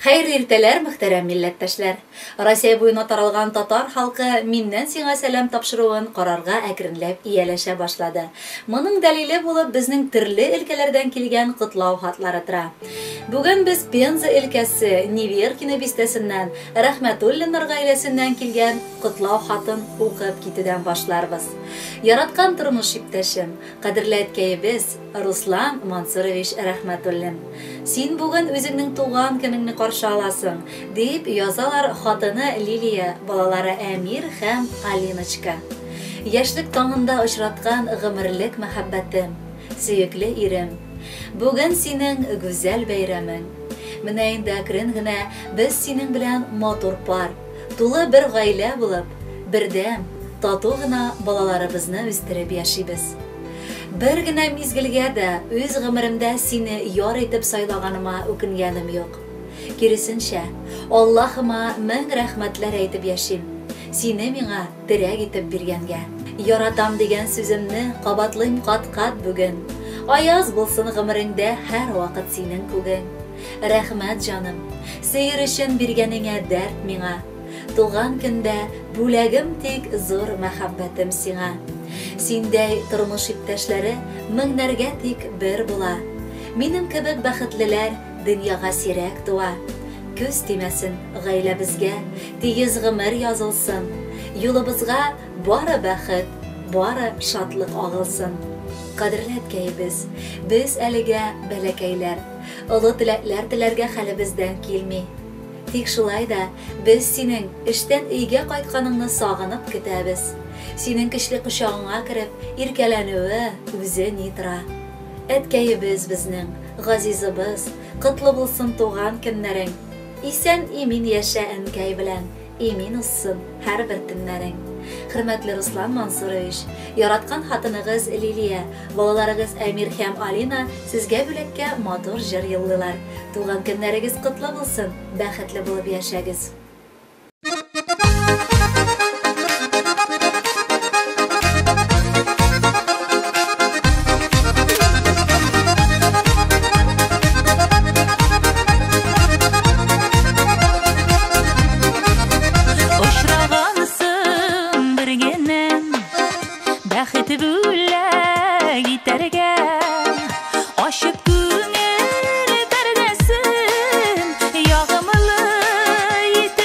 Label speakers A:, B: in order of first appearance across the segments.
A: Хәерле иртәләр, мөхтәрәм милләттәшләр! Россия буена таралган татар халкы Миннән сиңа сәлам тапшыруын карарга әкренләп ияләшә башлады. Моның дәлиле булып безнең төрле өлкәләрдән килгән котлау хатлары тора. Бүген без Пенза өлкәсе Неверкино бистәсеннән Рәхмәтуллиннар гаиләсеннән килгән котлау хатын укып китүдән башларбыз. Яраткан тормыш иптәшем, кадерле әткәебез Руслан Мансурович Рәхмәтуллин! Син бүген үзеңнең туган көнеңне каршы аласың, дип язалар хатыны Лилия, балалары Әмир һәм Алиночка. Яшьлек таңында очраткан гомерлек мәхәббәтем, сөекле ирем. Бүген синең гүзәл бәйрәмең. Менә инде әкрен генә без синең белән матур пар, тулы бер гаилә булып, бердәм, тату гына балаларыбызны үстереп яшибез. Бер генә мизгелгә дә үз гомеремдә сине яр итеп сайлаганыма үкенгәнем юк. Киресенчә, Аллаһыма мең рәхмәтләр әйтеп яшим, сине миңа терәк итеп биргәнгә. Яратам дигән сүземне кабатлыйм кат-кат бүген. Аяз булсын гомереңдә һәрвакыт синең күгең. Рәхмәт, җаным, сөер өчен биргәнеңә дәрт миңа. Туган көндә бүләгем тик зур мәхәббәтем сиңа. Синдәй тормыш иптәшләре меңнәргә тик бер була. Минем кебек бәхетлеләр дөньяга сирәк туа. Күз тимәсен гаиләбезгә, тигез гомер язылсын. Юлыбызга бары бәхет, бары шатлык агылсын. Кадерле әткәебез, без әлегә бәләкәйләр. Олы теләкләр теләргә хәлебездән килми. Тик шулай да без синең эштән өйгә кайтканыңны сагынып көтәбез. Синең көчле кочагыңа кереп, иркәләнүе үзе ни тора. Әткәебез безнең, газизыбыз, котлы булсын туган көннәрең. Исән-имин яшә әнкәй белән, имин узсын һәрбер төннәрең. Хөрмәтле Руслан Мансурович, яраткан хатыныгыз Лилия, балаларыгыз Әмир һәм Алина сезгә бүләккә матур җыр юллыйлар. Туган көннәрегез котлы булсын, бәхетле булып яшәгез!
B: Очрагансың бер генә бәхет бүләк итәргә. Ачып күңел пәрдәсен ягымлы итәргә.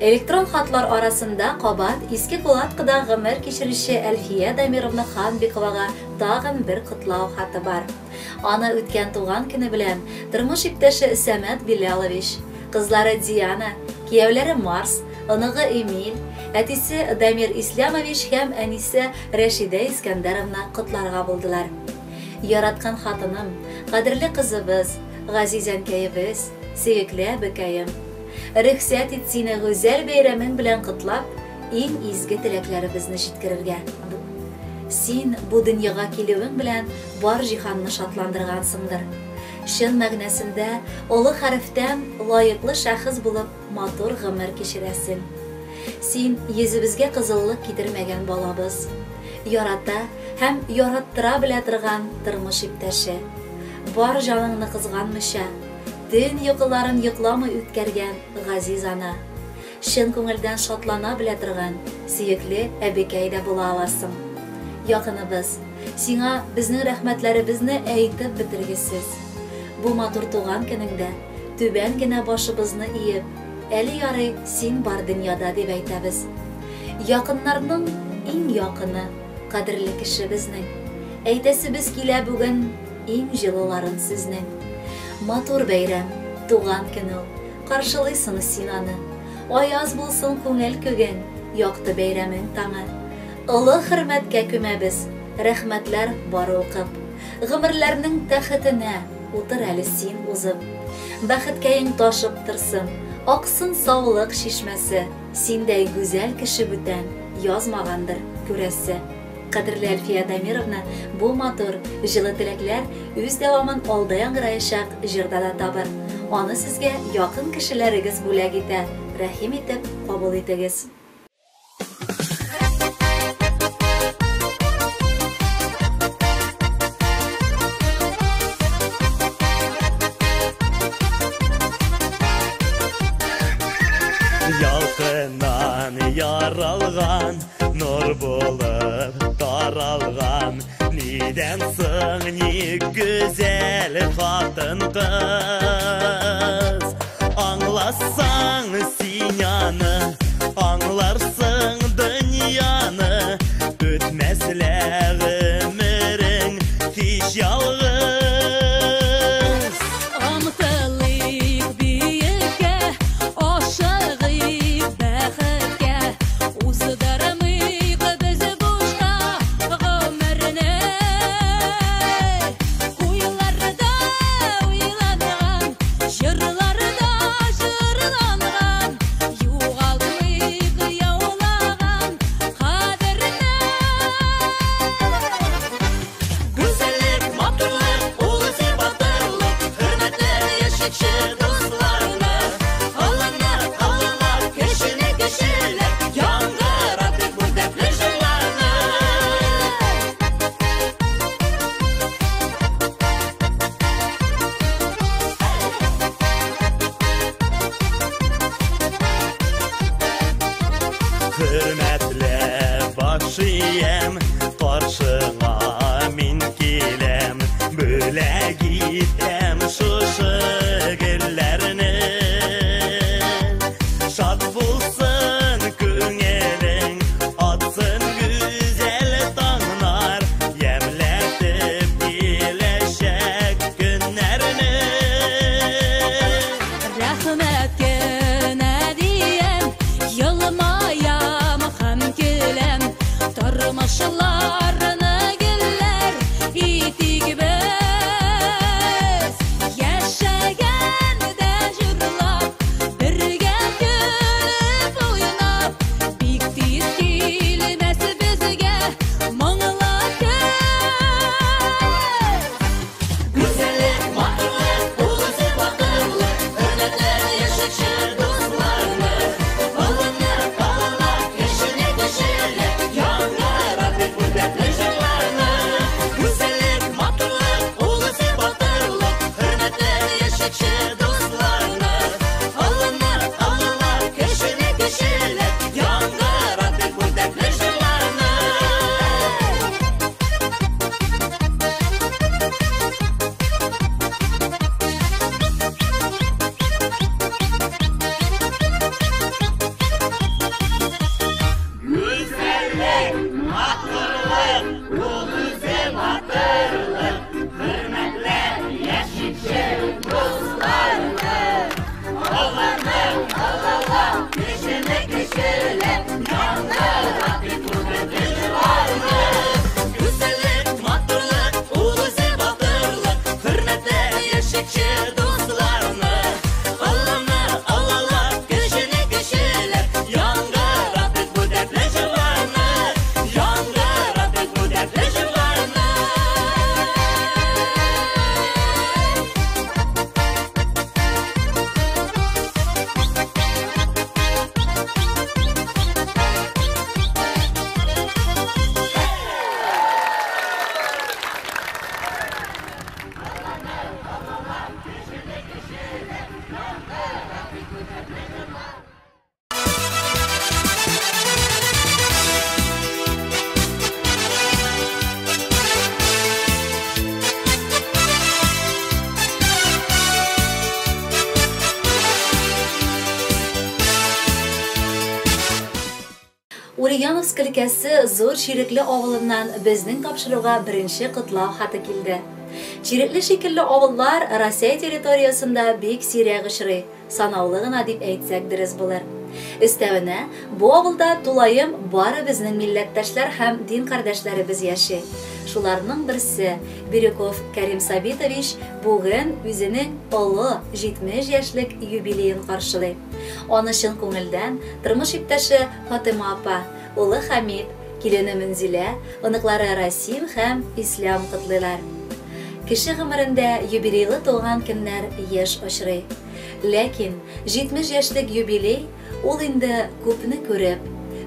A: Электрон хатлар арасында кабат Иске Кулаткыда гомер кичерүче Әлфия Дамировна Ханбиковага тагын бер котлау хаты бар. Аны үткән туган көне белән тормыш иптәше Сәмәт Билялович, кызлары Диана, кияүләре Марс, оныгы Эмиль, әтисе Дамир Ислямович һәм әнисе Рәшидә Искәндәровна котларга булдылар. Яраткан хатыным, кадерле кызыбыз, газиз әнкәебез, сөекле әбекәем. Рөхсәт ит сине гүзәл бәйрәмең белән котлап, иң изге теләкләребезне җиткерергә. Син бу дөньяга килүең белән бар җиһанны шатландыргансыңдыр. Чын мәгънәсендә олы хәрефтән лаеклы шәхес булып матур гомер кичерәсең. Син йөзебезгә кызыллык китермәгән балабыз. Ярата һәм яраттыра белә торган тормыш иптәше. Бар җаныңны кызганмыйча, төн йокыларын йокламый үткәргән газиз ана. Чын күңелдән шатлана белә торган сөекле әбекәй дә була аласың. Якыныбыз, сиңа безнең рәхмәтләребезне әйтеп бетергесез. Бу матур туган көнеңдә түбән генә башыбызны иеп, әле ярый син бар дөньяда дип әйтәбез. Якыннарның иң якыны, кадерле кеше безнең. Әйтәсебез килә бүген иң җылыларын сезнең. Матур бәйрәм, туган көн ул, каршылыйсың син аны. Аяз булсын күңел күгең, якты бәйрәмең таңы. Олы хөрмәткә күмәбез, рәхмәтләр бары укып. Гомерләрнең тәхетенә утыр әле син узып. Бәхеткәең ташып торсын, аксын саулык чишмәсе. Синдәй гүзәл кеше бүтән язмагандыр, күрәсе. Кадерле Әлфия Дамировна, бу матур, җылы теләкләр үз дәвамын алда яңгыраячак җырда да табыр. Аны сезгә якын кешеләрегез бүләк итә. Рәхим итеп кабул итегез.
C: Ялкыннан яралган, нур булып таралган, нидән соң ни гүзәл хатын-кыз. Аңласаң син аны, аңларсың дөньяны, үтмәс лә гомерең һич ялгыз.
B: Омтылыйк биеккә, ашыгыйк бәхеткә, уздырмыйк без бушка гомерне. Уйларда уйланган, җырларда җырланган, югалтмыйк яулыкны.
A: Ульяновск өлкәсе Зур Чирекле авылыннан безнең тапшыруга беренче котлау хаты килде. Чирекле шикелле авыллар Россия территориясендә бик сирәк очрый, санаулы гына дип әйтсәк дөрес булыр. Өстәвенә, бу авылда тулаем бары безнең милләттәшләр һәм дин кардәшләребез яши. Шуларның берсе, Бирюков Кәрим Сабитович бүген үзенең олы 70 яшьлек юбилеен каршылый. Аны чын күңелдән тормыш иптәше Фатыйма апа, улы Хәмит, килене Мөнзилә, оныклары Расим һәм Ислам котлыйлар. Кеше гомерендә юбилейлы туган көннәр еш очрый. Ләкин 70 яшьлек юбилей ул инде күпне күреп,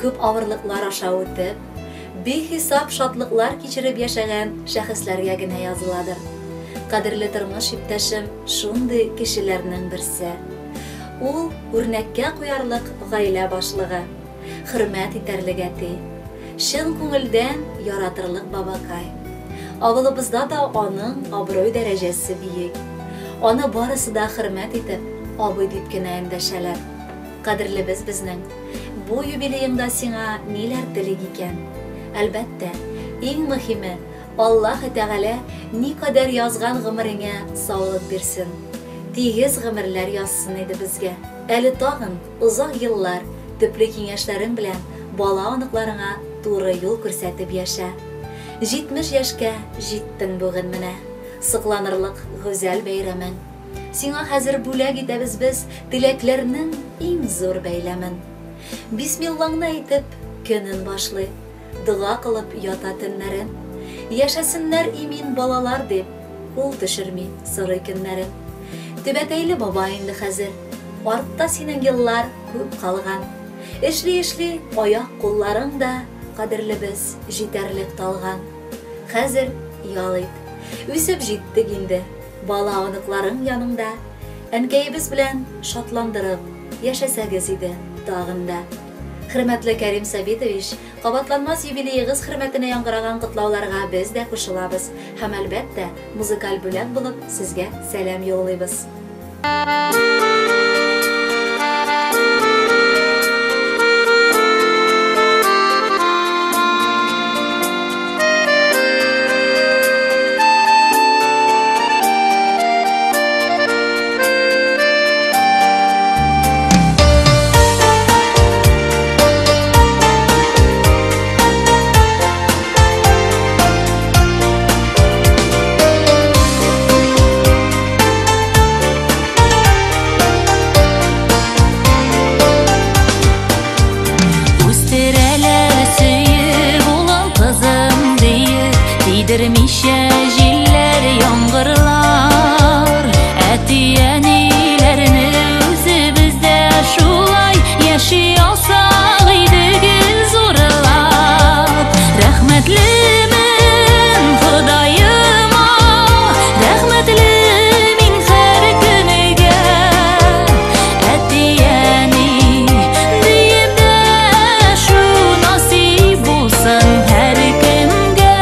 A: күп авырлыклар аша үтеп, бихисап шатлыклар кичереп яшәгән шәхесләргә генә языладыр. Кадерле тормыш иптәшем шундый кешеләрнең берсе. Ул үрнәккә куярлык гаилә башлыгы, хөрмәт итәрлек әти, чын күңелдән яратырлык бабакай. Авылыбызда да аның абруй дәрәҗәсе биек. Аны барысы да хөрмәт итеп, абый дип кенә эндәшәләр. Кадерлебез безнең, бу юбилееңда сиңа ниләр телик икән? Әлбәттә, иң мөһиме, Аллаһы Тәгалә никадәр язган гомереңә саулык бирсен. Тигез гомерләр язсын иде безгә. Әле тагын озак еллар төпле киңәшләрең белән бала-оныкларыңа туры юл күрсәтеп яшә. 70 яшькә җиттең бүген менә. Сокланырлык гүзәл бәйрәмең. Сиңа хәзер бүләк итәбез без теләкләрнең иң зур бәйләмен. Бисмиллаңны әйтеп, көнен башлый, дога кылып ята төннәрен. Яшәсеннәр имин балалар дип, кул төшерми сорый көннәрен. Түбәтәйле баба инде хәзер, артта синең еллар күп калган. Эшли-эшли аяк-кулларың да, кадерлебез, җитәрлек талган. Хәзер ял ит. Үсеп җиттек инде, бала-оныкларың яныңда, әнкәебез белән шатландырып яшәсәгез иде тагын да. Хөрмәтле Кәрим Сабитович, кабатланмас юбилеегыз хөрмәтенә яңгыраган котлауларга без дә кушылабыз һәм, әлбәттә, музыкаль бүләк булып сезгә сәлам юллыйбыз.
B: Үстерәләр сөеп, улым, кызым диеп, тидермичә җилләр, яңгырлар. Әти-әниләрне үзебез дә шулай яши алсак иде гел зурлап. Рәхмәтлемен Ходаема, рәхмәтле мин һәр көнегә. Әти-әни диеп дә шу насыйп булсын һәркемгә.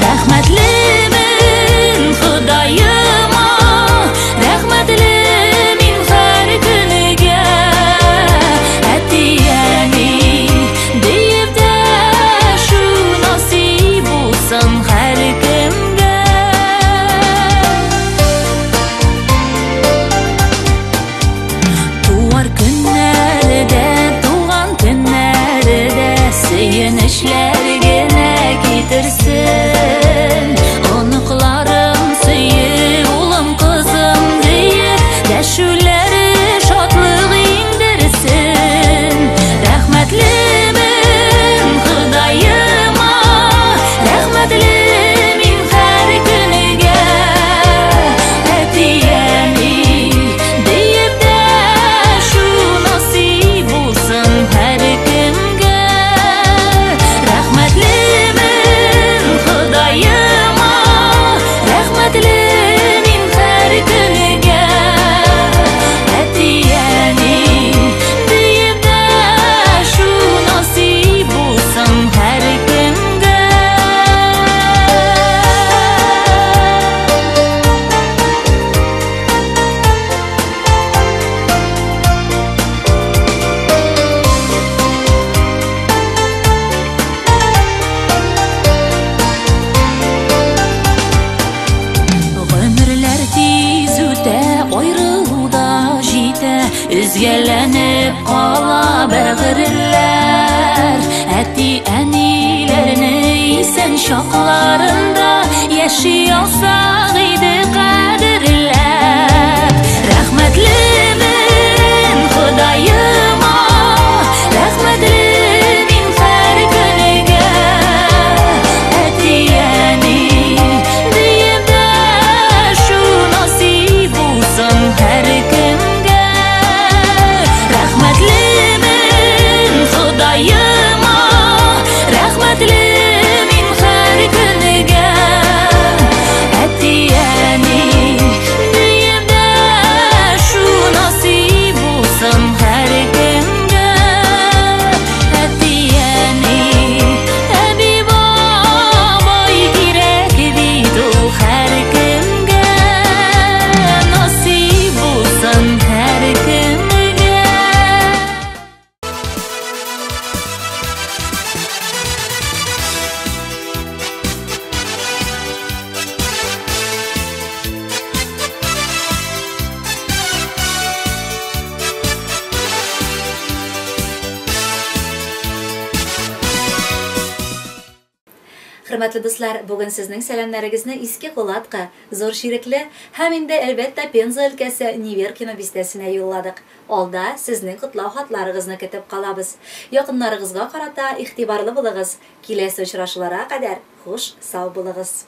B: Рәхмәтле Өзгәләнеп кала бәгырьләр. Әти-әниләрне исән чакларында яши алсак иде кадерләп. Рәхмәтлемен Ходаема, рәхмәтле мин һәр көнгә. Әти-әни диеп дәшү насыйп булсын һәркемгә. Рәхмәтлемен Ходаема, рәхмәтле мин һәр көнгә. Әти-әни диеп дәшү насыйп булсын һәркемгә. Әти-әни, әби-бабай кирәк бит ул һәркемгә. Насыйп булсын һәркемгә.
A: Хөрмәтле дуслар, бүген сезнең сәламнәрегезне Иске Кулатка, Зур Чирекле һәм инде әлбәттә Пенза өлкәсе Неверкино бистәсенә юлладык. Алда сезнең котлау хатларыгызны көтеп калабыз. Якыннарыгызга карата игътибарлы булыгыз. Киләсе очрашуларга кадәр хуш, сау булыгыз.